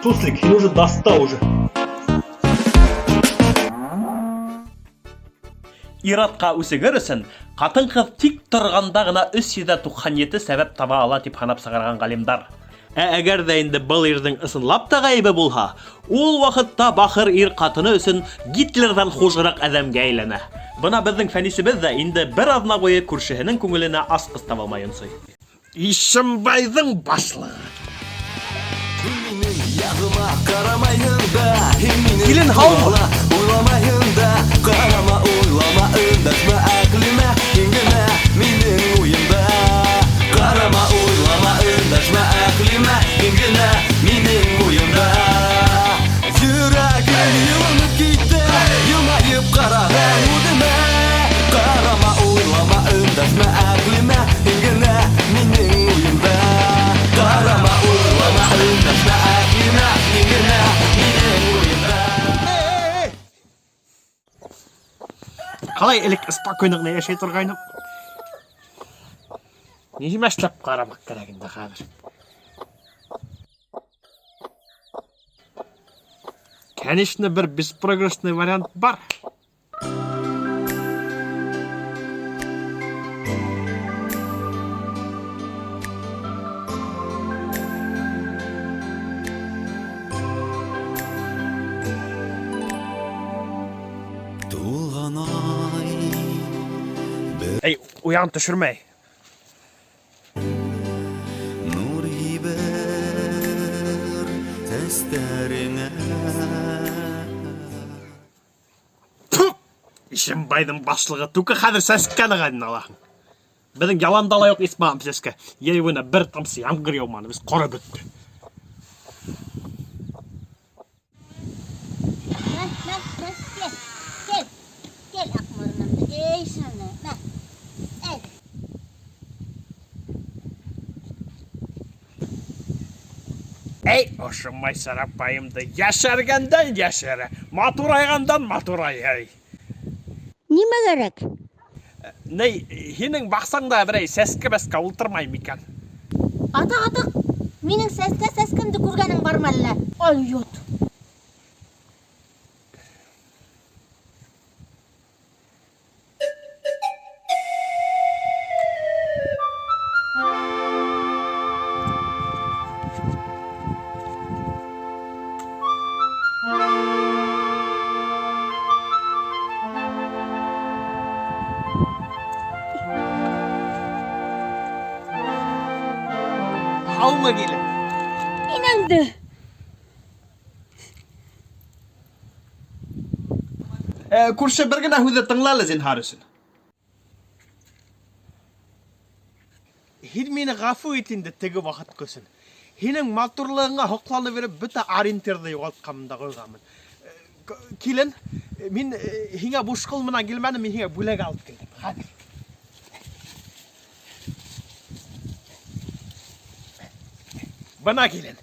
Суслик, һин уже достал уже. Ир-атҡа үсегер өсөн ҡатын-ҡыҙ тик торғанда ғына 397 сәбәп таба ала тип һанап сығарған ғалимдар. Ә әгәр ҙә инде был ирҙең ысынлап та ғәйебе булһа, ул ваҡытта бахыр ир ҡатыны өсөн Гитлерҙан хужыраҡ әҙәмгә әйләнә. Бына беҙҙең Фәнисебеҙ ҙә инде бер аҙна буйы күршеһенең күңеленә асҡыс таба алмай йонсой. Ишембайҙың башлығы. Һин минең яғыма ҡарамайһың да, һин минең Килен, һаумы? турала уйламайһың да, ҡарама, уйлама, өндәшмә әҡлемә, һин генә минең уйымда. Ҡарама, уйлама, өндәшмә әҡлемә, һин генә минең уйымда. Йөрәгем йылынып китә, йылмайып ҡараған үҙемә. Ҡарама, уйлама, өндәшмә әҡлемә, һин генә минең уйымда. Ҡарама, уйлама, өндәшмә әҡлемә, һин генә минең уйымда. Ҡалай элек спокойно ғына йәшәй торғайным. Нимә эшләп ҡарамаҡ кәрәк инде хәҙер? Конечно, бер беспроигрышный вариант бар. Тулған ай Эй, уяғын төшөрмәй. нур һибер сәстәреңә. Фу! Ишембайҙың башлығы түке хәҙер сәскәне ҡайҙан алаһың? Беҙҙең яланда ла юҡ исмаһам сәскә. Йәй буйына бер тамсы ямғыр яуманы, беҙ ҡороп бөттө. Мә, мә, мә, кил, кил, кил аҡмороном, эй шуны, мә, әй. Эй, ошо Майсара апайымды йәшәргәндән йәшәрә, матурайғандан матурай, эй. Нимә кәрәк? Ней, һинең баҡсаңда берәй сәскә-бәскә ултырмай микән? Атаҡ, атаҡ, минең сәскә-сәскәмде күргәнең бармы әллә? Алйот. Һаумы, килен? Инәңде. Күрше, бер генә һүҙҙе тыңла әле зинһар өсөн. Һин мине ғәфү ит инде теге ваҡыт өсөн. Һинең матурлығыңа һоҡланып йөрөп, бөтә ориентирҙы юғалтҡанмын да ҡуйғанмын. Килен, мин һиңә буш ҡул менән килмәнем, мин һиңә бүләк алып килдем. Хәҙер. Бына килен.